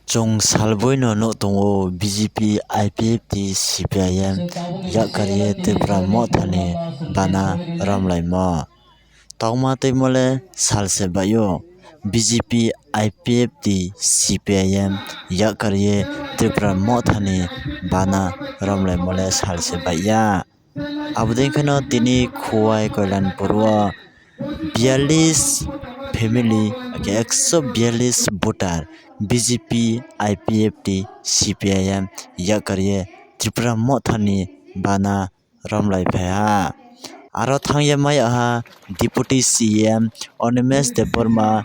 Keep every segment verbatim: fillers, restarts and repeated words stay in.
Chwng salbwino nuk tongo B J P, I P F T, C P I M yakarwi Tripura mothani bana romlaimo. Tongma tei mole salse baio B J P, I P F T, C P I M yakarwi Tripura mothani bana romlaimole salse baiya. Abodeng kheno tini Khowai Koilanpur o biyallis family, ekso biyallis voter B J P, I P F T, C P I M yakarwi Tripura mothani bana romlai phaiha. Aro thangya maya ha Deputy C E M Animesh Debbarma,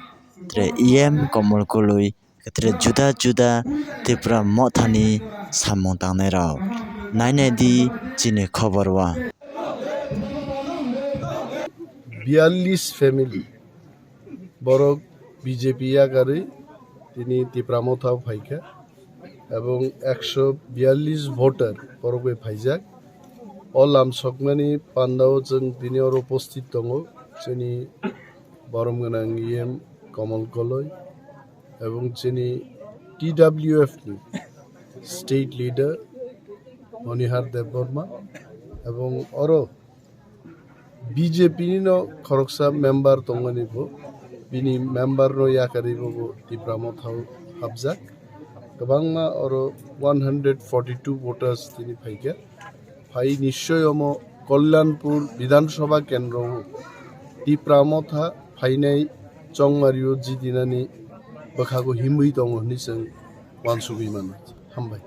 tre E M Komol Koloi, katre juda juda Tripura mothani samung tangnai rok. Nainai di chini khobor o. Biyallis family borok B J P yakarwi tini Tipra Motha phaikha, ebong ekso biyallis voter borok bai phaijak. O lam sokmani pandao chwng tini oro upasthit tongo chini borom gwnang E M Komol Koloi, ebong chini T W F ni state leader Monihar Debbarma, ebong oro B J P ni no khoroksa member tongmani bo, bini member no yakarwi bo, bo Tipra Motha o hapjak. Kwbangma oro one hundred forty two voters tini phaikha. Phai nischoi omo Kalyanpur Bidhan Sabha kendro o Tipra Motha phainai chongmario jidinani bwkhago himwi tongo hwnwi chwng uansugwi mano. Hambai.